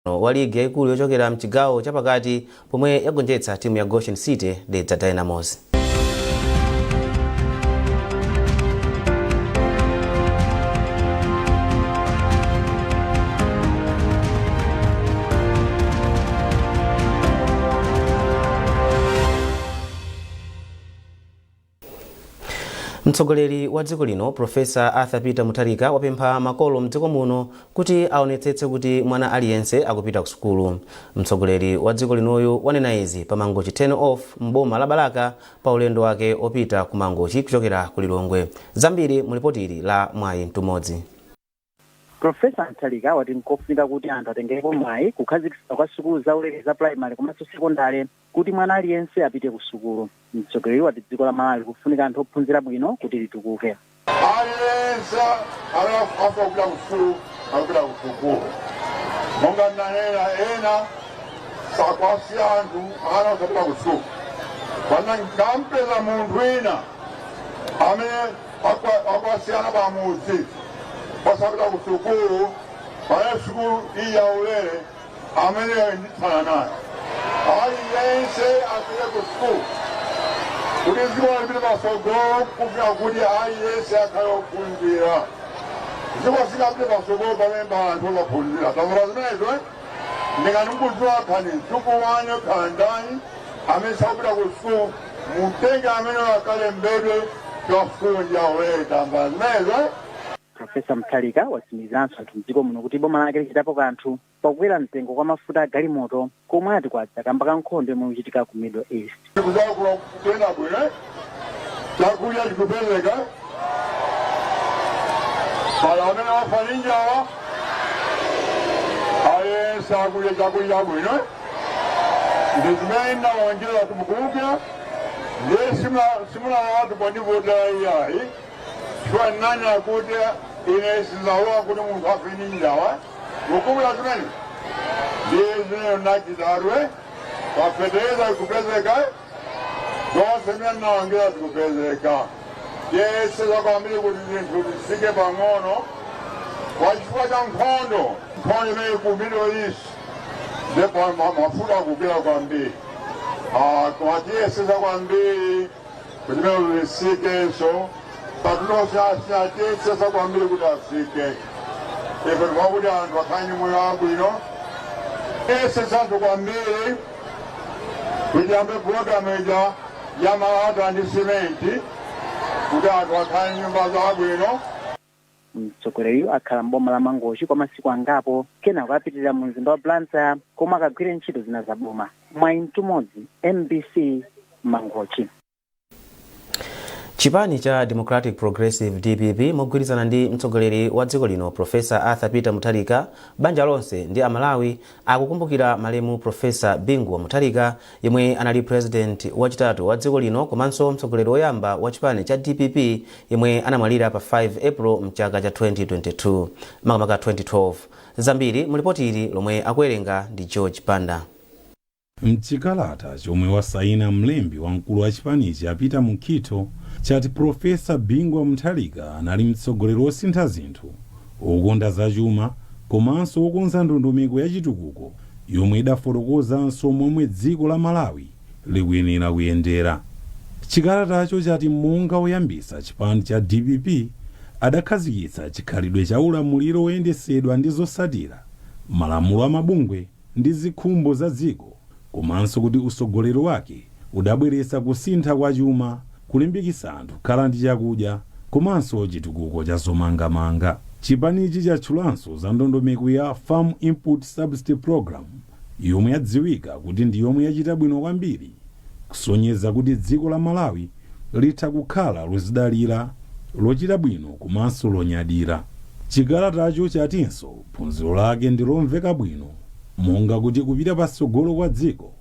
Wa ligi yayikulu yochokera mchigawo chapakati pomwe yagonjetsa timu ya Goshen City Dedza Dynamos. Mtsogoleri wa dziko lino Professor Arthur Peter Mutharika wapempha makolo mdziko muno kuti aonetsetse kuti mwana aliyense akupita ku sukulu. Mtsogoleri wa dziko linoyu wanena izi pa Mangochi Turn Off m'boma la Balaka pa ulendo wake opita ku Mangochi kuchokera ku Lilongwe. Zambiri mu lipoti ili la Mwayi Mtumodzi. Professor Mutharika wati nkofunika kuti anthu atengerepo mwayi kukhazikitsidwa kwa sukulu zaulere za primary komanso sekondale kuti mwana aliyense apite ku sukulu. Mtsogoleri wati dziko la Malawi likufunika anthu ophunzira bwino kuti litukuke. Aliyense amene afuna kupita ku sukulu akupita ku sukulu. Monga ndinanena, ena sakuwasiya anthu ana osapita ku sukulu. Pano ndikampeza munthu wina amene akuwasiya ana pamudzi osapita ku sukulu pamene sukulu iyi yaulere, ameneyo ndithana naye. Aliyense apite ku sukulu kuti dziko lipite patsogolo, kufuna kuti aliyense akhale ophunzira. Dziko silingapite patsogolo pamene pali anthu osaphunzira. Tamva zimenezo, eh? Ndikati mukudziwa kaya ndi mdzukulu wanu kaya ndani amene sakupita ku sukulu, mutenge ameneyo akalembedwe kwa sukulu ndi yaulere. Tamva zimenezo, eh? Professor Mutharika watsimikiziranso anthu mdziko muno kuti boma lake lichitapo kanthu pakukwera mtengo kwa mafuta a galimoto komwe ati kwadza kamba ka nkhondo yomwe ikuchitika ku Middle East. Kuzakula kuyenda bwino, eh? Chakudya chikupezeka, pali amene wafa ndi njala? Aliyense akudya chakudya chabwino, eh? Ndi zimene ndinalonjeza tumukumbukira, ndiye simunalawatu pondivotera iyayi, chifukwa ndinanena kuti ine sindidzalola kuti munthu afe ndi njala. Mukumbukira zimene ndiye zimene ndinachitatu, eh? Fetereza ikupezeka, zonse zimene ndinalonjeza zikupezeka. Tiyesesa kwambiri kuti zinthu zitsike pang'ono kwa chifukwa cha nkhondo, nkhondo imene ku Middle East, ndipo mafuta akukwera kwambiri. Koma tiyesesa kwambiri kuti zimene zitsikenso. Katundu osiyanasiyana tiyesesa kwambiri kuti atsike. Ife tikufuna kuti anthu akhale ndi moyo wabwino. Tiyesesanso kwambiri kuti tiyambe pulogalamu ija ya malata ndi simenti kuti anthu akhale ndi nyumba zabwino. Mtsogoleriyu akhala m'boma la Mangochi kwa masiku angapo kenako apitirira mu mzinda wa Blantyre komwe akagwire ntchito zina za boma. Mwayi Mtumodzi, MBC, Mangochi. Chipani cha Democratic Progressive, DPP, mogwirizana ndi mtsogoleri wa dziko lino Professor Arthur Peter Mutharika, banja lonse ndi Amalawi akukumbukira malemu Professor Bingu wa Mutharika yemwe anali president wachitatu wa dziko lino komanso mtsogoleri woyamba wa chipani cha DPP yemwe anamwalira pa 5 April mchaka cha 2022, makamaka 2012. Zambiri mu lipoti ili lomwe akuwerenga ndi George Banda. Mchikalata chomwe wasaina mlembi wamkulu wa chipanichi a Peter Mukhito chati Professor Bingu wa Mutharika anali mtsogoleri wosintha zinthu, wokonda zachuma komanso wokonza ndondomeko ya chitukuko yomwe idafotokozanso momwe dziko la Malawi likuyenera kuyendera. Chikalatacho chati monga woyambitsa chipani cha dpp adakhazikitsa chikhalidwe cha ulamuliro woyendesedwa ndi zotsatira, malamulo a mabungwe ndi zikhumbo za dziko komanso kuti utsogoleri wake udabweretsa kusintha kwa chuma, kulimbikitsa anthu kukhala ndi chakudya komanso chitukuko cha zomangamanga. Chipanichi chatchulanso za ndondomeko ya Farm Input Subsidy Programme yomwe yadziwika kuti ndi yomwe yachita bwino kwambiri kusonyeza kuti dziko la Malawi litha kukhala lozidalira, lochita bwino komanso lonyadira. Chikalatacho chatinso phunziro lake ndi lomveka bwino monga kuti kupita patsogolo kwa dziko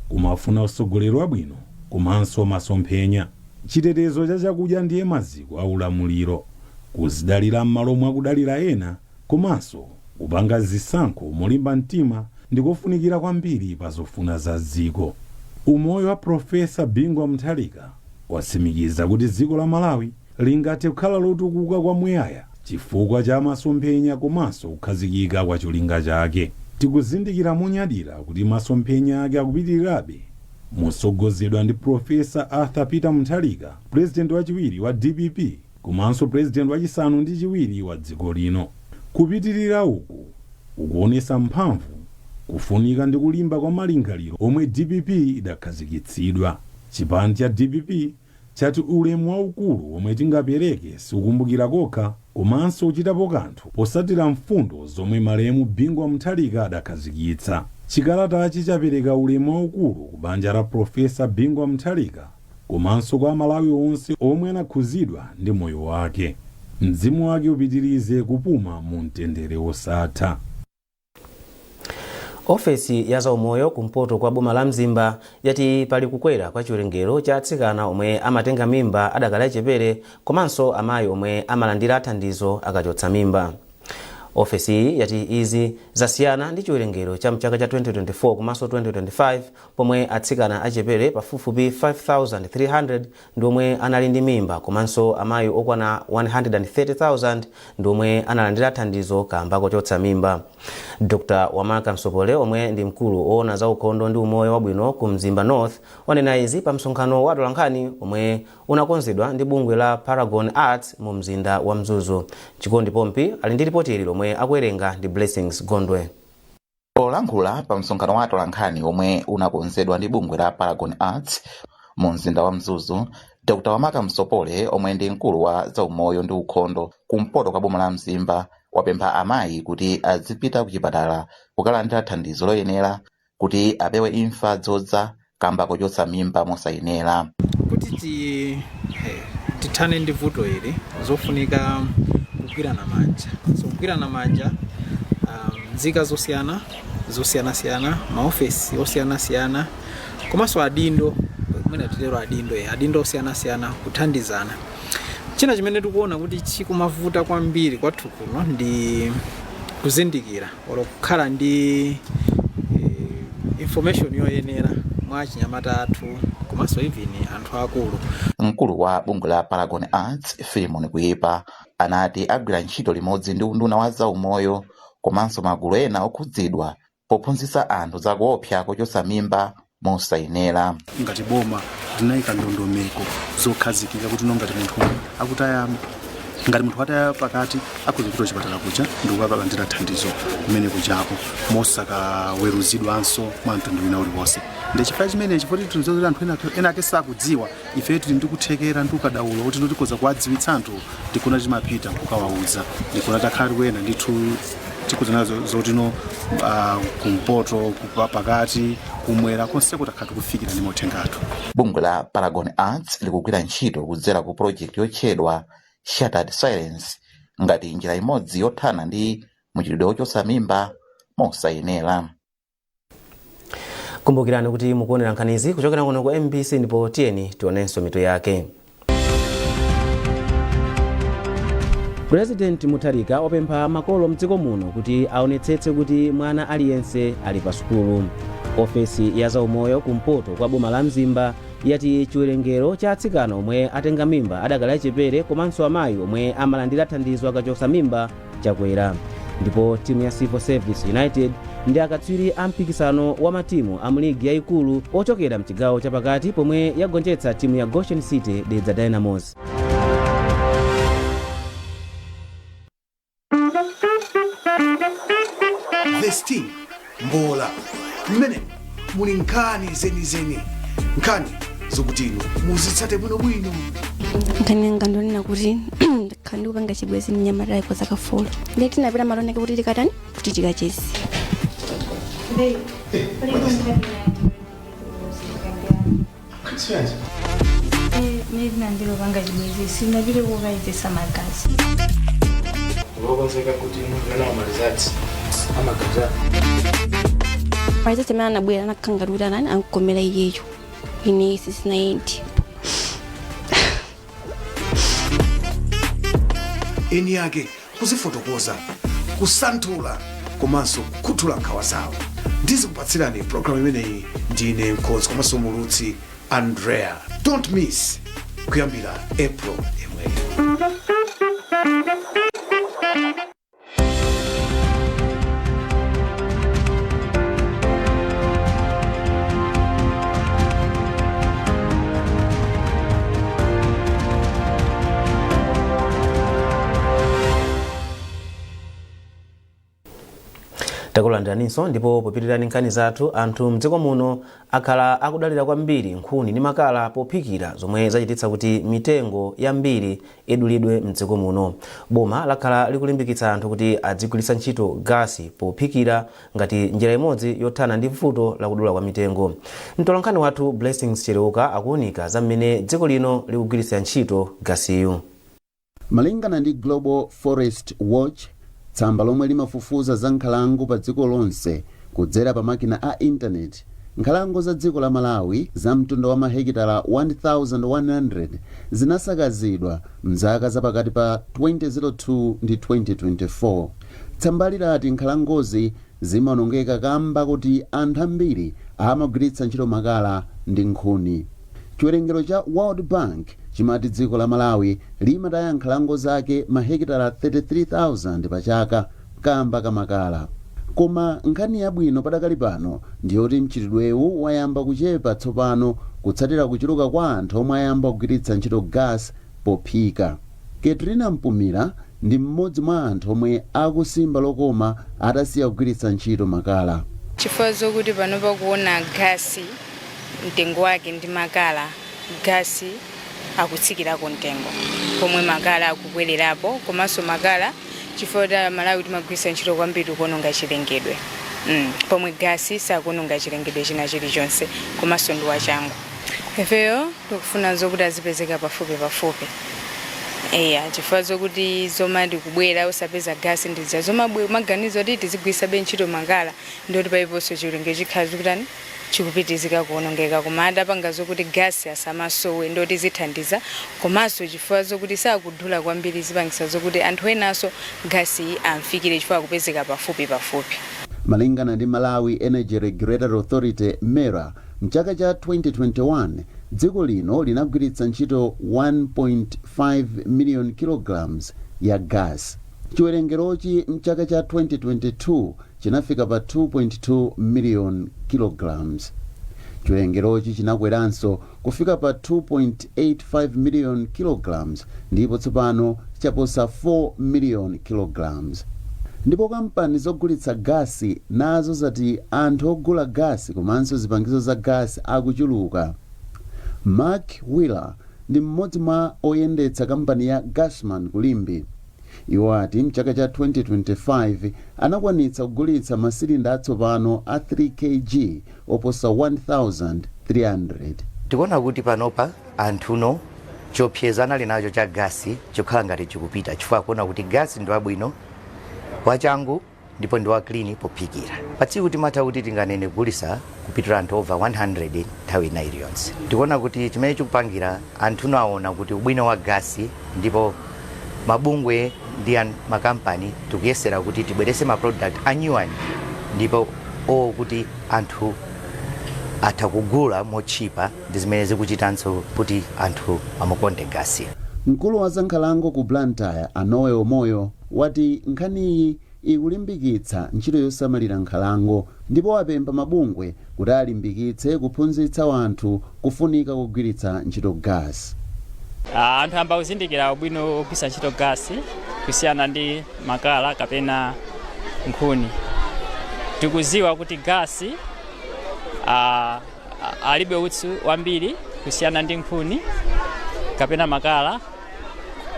kumafuna utsogoleri wabwino komanso masomphenya. Chitetezo cha chakudya ndiye maziko a ulamuliro, kuzidalira m'malo mwa kudalira ena komanso kupanga zisankho molimba mtima ndikofunikira kwambiri pa zofuna za dziko. Umoyo wa Professor Bingu wa Mutharika watsimikiza kuti dziko la Malawi lingathe kukhala lotukuka kwamuyaya chifukwa cha masomphenya komanso kukhazikika kwa cholinga chake. Tikuzindikira monyadira kuti masomphenya ake akupitirirabe mosogozedwa ndi Profesa Arthur Peter Mutharika, purezidenti wachiwiri wa DPP komanso purezidenti wachisanu ndi chiwiri wa dziko lino. Kupitirira uku ukuonesa mphamvu, kufunika ndi kulimba kwa malingaliro omwe DPP idakhazikitsidwa. Chipani cha DPP chati ulemu waukulu omwe tingapereke sikukumbukira kokha komanso kuchitapo kanthu posatira mfundo zomwe malemu Bingu wa Mutharika adakhazikitsa. Chikalatachi chapereka ulemu waukulu ku banja la Profesa Bingu wa Mutharika komanso kwa Amalawi onse omwe anakhuzidwa ndi moyo wake. Mzimu wake upitirize kupuma mu mtendere wosatha. Ofesi ya zaumoyo kumpoto kwa boma la Mzimba yati pali kukwera kwa chiwerengero cha atsikana omwe amatenga mimba adakali achepere komanso amayi omwe amalandira thandizo akachotsa mimba. Ofesi iyi yati izi zasiyana ndi chiwerengero cha mchaka cha 2024 komanso 2025, pomwe atsikana achepere pafupifupi 5300 ndi omwe anali ndi mimba komanso amayi okwana 130,000 ndi omwe analandira thandizo kamba kochotsa mimba. Dr Wamaka Msopole, omwe ndi mkulu owona za ukhondo ndi umoyo wabwino ku Mzimba North, wanena izi pa msonkhano wa atolankhani omwe unakonzedwa ndi bungwe la Paragon Arts mu mzinda wa Mzuzu. Chikondi Pompi ali ndi ripoti ili lomwe akuwerenga ndi Blessings Gondwe. Polankhula pa msonkhano wa atolankhani omwe unakonzedwa ndi bungwe la Paragon Arts mu mzinda wa Mzuzu, Dr Wamaka Msopole, omwe ndi mkulu wa zaumoyo ndi ukhondo kumpoto kwa boma la Mzimba, wapempha amayi kuti azipita ku chipatala kukalandira thandizo loyenera kuti apewe imfa zodza kamba kochotsa mimba mosayenera. Kuti tithane ndi vuto ili, zofunika kugwirana manja. So kugwirana manja, nzika zosiyana zosiyanasiyana, maofesi osiyanasiyana komanso adindo, mwina titero adindo, adindo osiyanasiyana kuthandizana. China chimene tikuona kuti chikumavuta kwambiri kwathu kuno ndi kuzindikira olo kukhala ndi information yoyenera mwa chinyamata athu komanso even anthu akulu. Mkulu wa bungwe la Paragon Arts, Filimon Kuipa, anati agwira ntchito limodzi ndi unduna wa zaumoyo komanso magulu ena okhudzidwa pophunzitsa anthu zakuopsa kochotsa mimba mosayenera. Ngati boma linayika ndondomeko zokhazikika kuti no, ngati munthu akutaya, ngati munthu ataya pakati, akhoza kupita kuchipatala kuja ndikukalandira thandizo kumene kujako mosakaweruzidwanso mwa mtundu wina uliwonse. Ndi chifukwa chimenechi, poti tikudziwa kuti anthu ena ake sakudziwa, ife tili ndi kuthekera ndi ukadaulo kuti tikhoza kuwadziwitsa anthu. Ndikuna timapita kukawauza, ndikuna takhala tikuyenda ndithu tikuzana zotino kumpoto, pakati, kumwera, konseko takhala tikufikira ndi mauthenga athu. Bungwe la Paragon Arts likugwira ntchito kudzera ku project yotchedwa Shattered Silence ngati njira imodzi yothana ndi muchitidwe wochotsa mimba mosayenera. Kumbukirani kuti mukuonera nkhanizi kuchokera kuno ku MBC, ndipo tiyeni tionenso mitu yake. President Mutharika wapempha makolo mdziko muno kuti aonetsetse kuti mwana aliyense ali pa sukulu. Ofesi ya zaumoyo kumpoto kwa boma la Mzimba yati chiwerengero cha atsikana omwe atenga mimba adakali achepere komanso amayi omwe amalandira thandizo akachotsa mimba chakwera. Ndipo timu ya Civil Service United ndi akatswiri a mpikisano wa matimu a muligi yayikulu ochokera mchigawo chapakati pomwe yagonjetsa timu ya Goshen City Dedza Dynamos. The Sting, mbola mmene muli nkhani zenizeni, nkhani zokuti inu muzitsate bwinobwino. Nkhani yanga ndonena kuti ndakhala ndikupanga chibwenzi ndi mnyamatayi kwa zaka 4, ndiye tinapita malo oneke kuti tikatani, kuti tikacheze. Mene tinandilopanga chibwenzi, sinapite kokayezesa magazi. Ulokonzeka kuti mwana wa results amagazi. Marizatsi amene anabwera anakhala ngati kuti anani ankomera iyeyo, ine sisinayendi. Eni yake kuzifotokoza, kusanthula komanso kukhuthula nkhawa zawo. Ndizikupatsirani programu imeneyi ndine mkhozi komanso mulutsi Andrea. Don't miss, kuyambira April imweyo. Takulandiraninso. Ndipo popitirani nkhani zathu, anthu mdziko muno akhala akudalira kwambiri nkhuni ndi makala pophikira, zomwe zachititsa kuti mitengo yambiri idulidwe mdziko muno. Boma lakhala likulimbikitsa anthu kuti adzigwiritsa ntchito gasi pophikira ngati njira imodzi yothana ndi vuto lakudula kwa mitengo. Mtolankhani wathu Blessings Chileuka akuwunika za mmene dziko lino likugwiritsira ntchito gasiyu. Malingana ndi Global Forest Watch, tsamba lomwe limafufuza za nkhalango pa dziko lonse kudzera pa makina a intaneti, nkhalango za dziko la Malawi za mtunda wa mahekitala 1100 zinasakazidwa mzaka zapakati pa 2002 ndi 2024. Tsambali lati nkhalangozi zimaonongeka kamba kuti anthu ambiri amagwiritsa ntchito makala ndi nkhuni. Chiwerengero cha World Bank chimati dziko la Malawi limataya nkhalango zake mahekitala 33,000 pa chaka kamba kamakala. Koma nkhani yabwino padakali pano ndiyoti mchitidwewu wayamba kuchepa tsopano kutsatira kuchuluka kwa anthu omwe ayamba kugwiritsa ntchito gas pophika. Katrina Mpumira ndi mmodzi mwa anthu omwe akusimba lokoma atasiya kugwiritsa ntchito makala. Chifukwa zokuti pano pakuona gasi mtengo wake ndi makala, gasi akutsikirako mtengo pomwe makala akukwererapo. Komanso makala, chifukwa kuti Malawi timagwiritsa ntchito kwambiri kuononga chilengedwe, pomwe gasi sakuononga chilengedwe china chilichonse, komanso ndi wachangu. Ifeyo tikufuna zokuti azipezeka pafupi pafupi, eya, chifukwa zokuti zomati kubwera usapeza gasi ndidza zomaganizo kuti tizigwiritsabe ntchito makala, ndoti paiponso chilengedwe chikhala chikutani, chikupitizika kuonongeka. Koma adapanga zokuti gasi asamasowe, ndoti zithandiza. Komanso chifukwa zokuti sakudula kwambiri, zipangisa zokuti anthu enanso gasi amfikire chifukwa akupezeka pafupi pafupi. Malingana ndi Malawi Energy Regulatory Authority, MERA, mchaka cha 2021 dziko lino linagwiritsa ntchito 1.5 million kilograms ya gas. Chiwerengerochi mchaka cha 2022 chinafika pa 2.2 million kilograms. Chiwerengerochi chinakweranso kufika pa 2.85 million kilograms, ndipo tsopano chaposa 4 million kilograms. Ndipo kampani zogulitsa gasi nazo zati anthu ogula gasi komanso zipangizo za gasi akuchuluka. Mark Wheeler ndi mmodzi mwa oyendetsa kampani ya Gasman kuLimbe. Iwo ati mchaka cha 2025 anakwanitsa kugulitsa masilinda atsopano a 3 kg oposa 1300. Tikuona kuti panopa anthuno chiopsezo anali nacho cha gasi chikukhala ngati chikupita, chifukwa akuona kuti gasi ndi wabwino, wachangu ndipo ndi wa clean pophikira. Pa tsiku timatha kuti tinganene kugulisa kupitira anthu over 100 nthawi ina iliyonse. Tikuona kuti chimene chikupangira, anthuno aona kuti ubwino wa gasi, ndipo mabungwe ndi makampani tikuyesera kuti tibwerese ma product a new one, ndipo kuti anthu atha kugula motchipa, ndi zimene zikuchitanso kuti anthu amukonde gasi. Mkulu wa zankhalango ku Blantyre, Anoe Omoyo, wati nkhaniyi ikulimbikitsa ntchito yosamalira nkhalango, ndipo wapempha mabungwe kuti alimbikitse kuphunzitsa wanthu kufunika kugwiritsa ntchito gas. Anthu amba kuzindikira ubwino ogwiritsa ntchito gasi kusiyana ndi makala kapena nkhuni. Tikuziwa kuti gasi alibe utsi wambiri kusiyana ndi nkhuni kapena makala.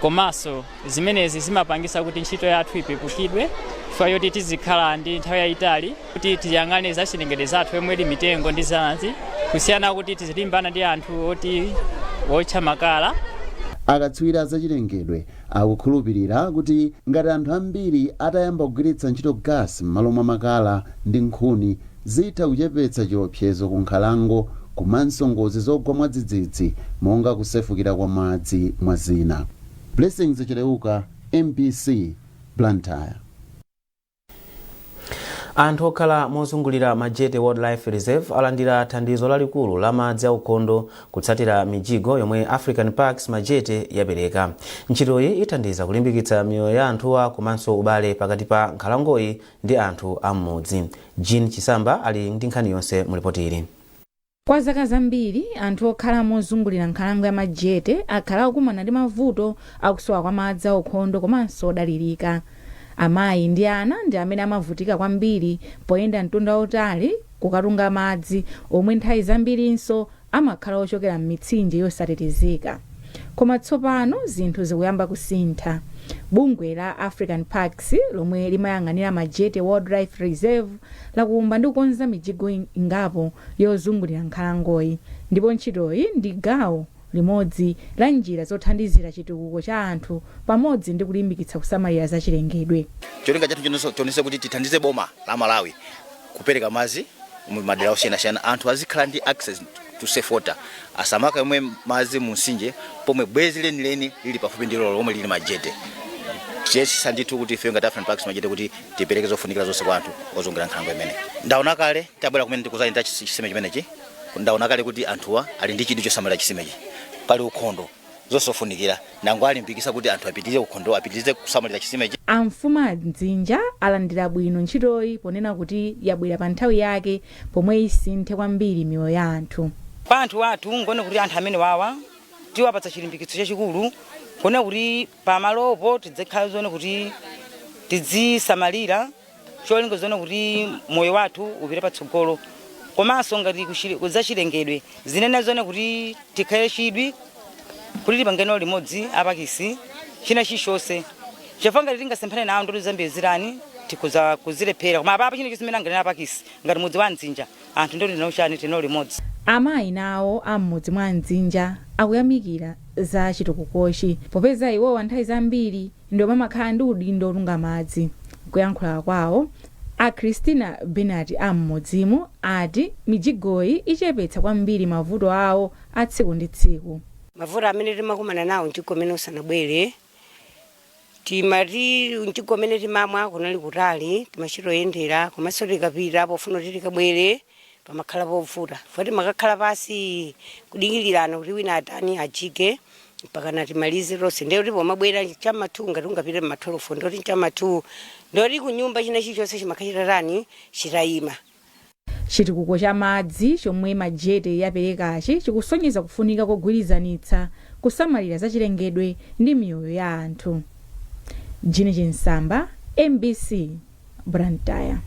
Komanso zimenezi zimapangisa kuti ntchito yathu ipepukidwe, chifukwa yoti tizikhala ndi nthawi yayitali kuti tiyang'ane za chilengedwe zathu yomwe ili mitengo ndi zinazi, kusiyana kuti tizilimbana ndi anthu oti wotcha makala. Akatswiri azachilengedwe akukhulupirira kuti ngati anthu ambiri atayamba kugwiritsa ntchito gas m'malo mwa makala ndi nkhuni, zitha kuchepetsa chiopsezo ku nkhalango komanso ngozi zogwa mwadzidzidzi monga kusefukira kwa madzi, mwa zina. Blessings Chileuka, MBC, Blantyre. Anthu okhala mozungulira Majete Wildlife Reserve alandira thandizo lalikulu la madzi aukhondo kutsatira mijigo yomwe African Parks Majete yapereka. Ntchitoyi ithandiza kulimbikitsa miyoyo ya anthuwa komanso ubale pakati pa nkhalangoyi ndi anthu am'mudzi. Jean Chisamba ali ndi nkhani yonse mu ripoti ili. Kwa zaka zambiri, anthu okhala mozungulira nkhalango ya Majete akhala akukumana ndi mavuto akusowa kwa madzi aukhondo komanso odalirika. Amayi ndi ana ndi amene amavutika kwambiri poyenda mtunda wautali kukatunga madzi, omwe nthawi zambirinso amakhala ochokera m'mitsinje yosatetezeka. Koma tsopano zinthu zikuyamba kusintha. Bungwe la African Parks, lomwe limayang'anira Majete Wildlife Reserve, lakumba ndi kukonza mijigo ingapo yozungulira nkhalangoyi, ndipo ntchitoyi ndi gawo limodzi la njira zothandizira chitukuko cha anthu pamodzi ndi kulimbikitsa kusamalira zachilengedwe. Cholinga chathu chonse kuti tithandize boma la Malawi kupereka madzi mu madera osiyanasiyana, anthu azikhala ndi access to safe water, asamakamwe madzi mu mtsinje pomwe bwezi lenileni lili pafupi ndi lolo lomwe lili Majete. Tiyesesa ndithu kuti ife ngati African Parks Majete kuti tipereke zofunikira zonse kwa anthu ozungulira nkhalango imene. Ndaona kale tabwera kumene tikuzayenda chisime chimenechi, ndaona kale kuti anthuwa ali ndi chidwi chosamalira chisimechi. Pali ukhondo, zofunikira nango alimbikisa kuti anthu apitirize ukhondo, apitirize kusamalira chisimechi. Amfumu a Mdzinja alandira bwino ntchitoyi ponena kuti yabwera pa nthawi yake pomwe isinthe kwambiri miyoyo ya anthu. Kwa anthu athu ngone kuti anthu amene wawa tiwapatsa chilimbikitso chachikulu kuona kuti pamalopo tidzikhala zone kuti tidzisamalira, cholinga zone kuti moyo wathu upite patsogolo, komanso ngati zachilengedwe zinene zone kuti tikhale chidwi kuti tipangeno limodzi a Parks china chilichonse, chifukwa ngati tingasemphane nawo ndoti zambiri zirani tikhoza kuzilephera. Koma apapa china chonse imene anganena Parks ngati mudzi wa Mdzinja, anthu ndoti tinauchani tinalo limodzi. Amayi nawo am'mudzi mwa Mdzinja akuyamikira za chitukukochi, popeza iwowa nthawi zambiri ndi omwe amakhala ndi udindo otunga madzi. Kuyankhula kwawo, a Christina Benat am'mudzimu ati mijigoyi ichepetsa kwambiri mavuto awo a tsiku ndi tsiku. Mavuto amene timakumana nawo mjigo umene usanabwere, timati mjigo umene timamwa kunali kutali, timachita oyendera, komanso tikapita pofuna kuti tikabwere pamakhala povuta, fo timakakhala pasi kudikilirana kuti wina atani ajige mpaka timalize tonse. Ndiye kuti pomabwera chamma 2, ngati ungapite mma 12, ndoti chamma 2 ndoti kunyumba china chilichonse chimakhachitatani chitayima. Chitukuko cha madzi chomwe Majete yaperekachi chikusonyeza kufunika kogwirizanitsa kusamalira zachilengedwe ndi miyoyo ya anthu. Jini Chinsamba, MBC, Blantyre.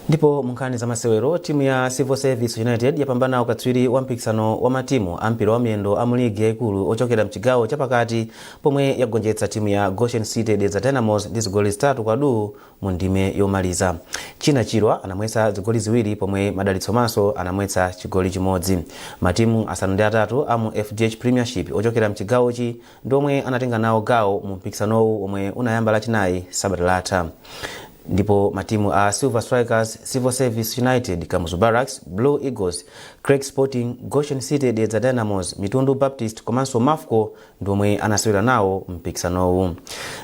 Ndipo mu nkhani za masewero, timu ya Civil Service United yapambana ukatswiri wa mpikisano wa matimu a mpira wa miyendo a mu ligi yayikulu ochokera mchigawo chapakati, pomwe yagonjetsa timu ya Goshen City Dedza Dynamos ndi zigoli 3 kwa duu mu ndime yomaliza. China Chirwa anamwetsa zigoli ziwiri, pomwe Madalitso Maso anamwetsa chigoli chimodzi. Matimu 8 a mu FDH Premiership ochokera mchigawochi ndi omwe anatenga nawo gawo mu mpikisanowu omwe unayamba Lachinayi sabata latha. Ndipo matimu a Silver Strikers, Civil Service United, Kamuzu Barracks, Blue Eagles, Craig Sporting, Goshen City Dedza Dynamos, Mitundu Baptist komanso Mafco ndi omwe anasewera nawo mpikisanowu.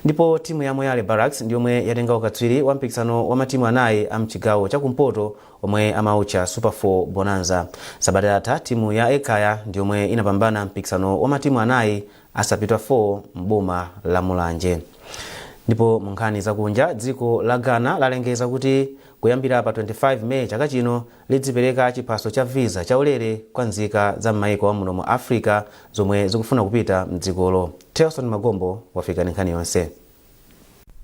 Ndipo timu ya Moyale Barracks ndi yomwe yatenga ukatswiri wa mpikisano wa matimu anayi a mchigawo chakumpoto omwe amautcha Super 4 Bonanza. Sabata yatha timu ya Ekaya ndi yomwe inapambana mpikisano wa matimu anayi a Sapitwa 4 mboma la Mulanje. Ndipo mu nkhani zakunja, dziko la Ghana lalengeza kuti kuyambira pa 25 Meyi chaka chino lidzipereka chiphaso cha visa chaulere kwa nzika za m'mayiko amuno mu Africa zomwe zikufuna kupita mdzikolo. Telson Magombo wafika ndi nkhani yonse.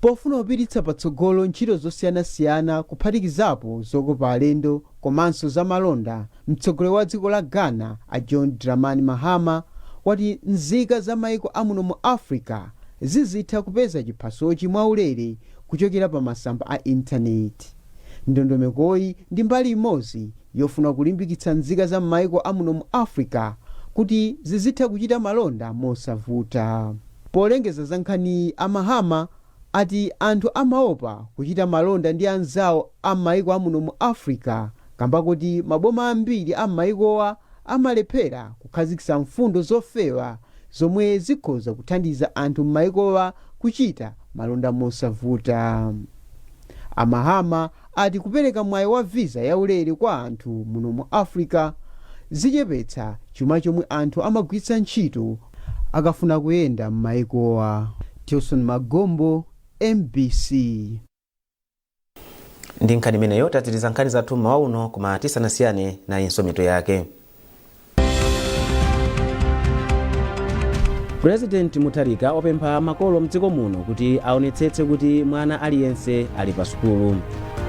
Pofuna kupititsa patsogolo ntchito zosiyanasiyana, kuphatikizapo zokopa alendo komanso zamalonda, mtsogoleri wa dziko la Ghana a John Dramani Mahama wati nzika za maiko amuno mu Africa zizitha kupeza chiphasochi mwaulere kuchokera pa masamba a intaneti. Ndondomekoyi ndi mbali imodzi yofuna kulimbikitsa nzika za m'maiko amuno mu Africa kuti zizitha kuchita malonda mosavuta. Polengeza za nkhaniyi, a Mahama ati anthu amaopa kuchita malonda ndi anzawo a m'maiko amuno mu Africa kamba kuti maboma ambiri a m'maikowa amalephera kukhazikitsa mfundo zofewa zomwe zikhoza kuthandiza anthu m'maikowa kuchita malonda mosavuta. A Mahama ati kupereka mwayi wa visa yaulere kwa anthu muno mu Africa zichepetsa chuma chomwe anthu amagwiritsa ntchito akafuna kuyenda m'maikowa. Tilson Magombo, MBC. Ndi nkhani imeneyo tatsiriza nkhani zathu mmawa uno, koma tisanasiyane, nayinso mitu yake. President Mutharika wapempha makolo mdziko muno kuti aonetsetse kuti mwana aliyense ali pa sukulu.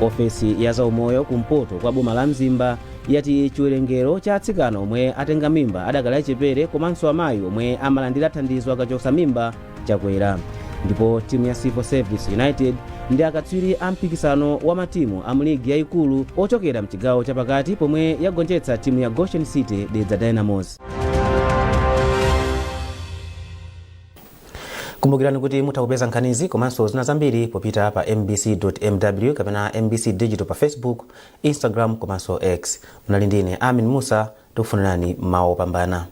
Ofesi ya zaumoyo kumpoto kwa boma la Mzimba yati chiwerengero cha atsikana omwe atenga mimba adakali achepere komanso amayi omwe amalandira thandizo akachotsa mimba chakwera. Ndipo timu ya Civil Service United ndi akatswiri a mpikisano wa matimu a muligi yayikulu ochokera mchigawo chapakati pomwe yagonjetsa timu ya Goshen City Dedza Dynamos. Kumbukirani kuti mutha kupeza nkhanizi komanso zina zambiri popita pa mbc.mw kapena MBC Digital pa Facebook, Instagram komanso X. Munali ndine Amin Musa, tikufunirani mawa opambana.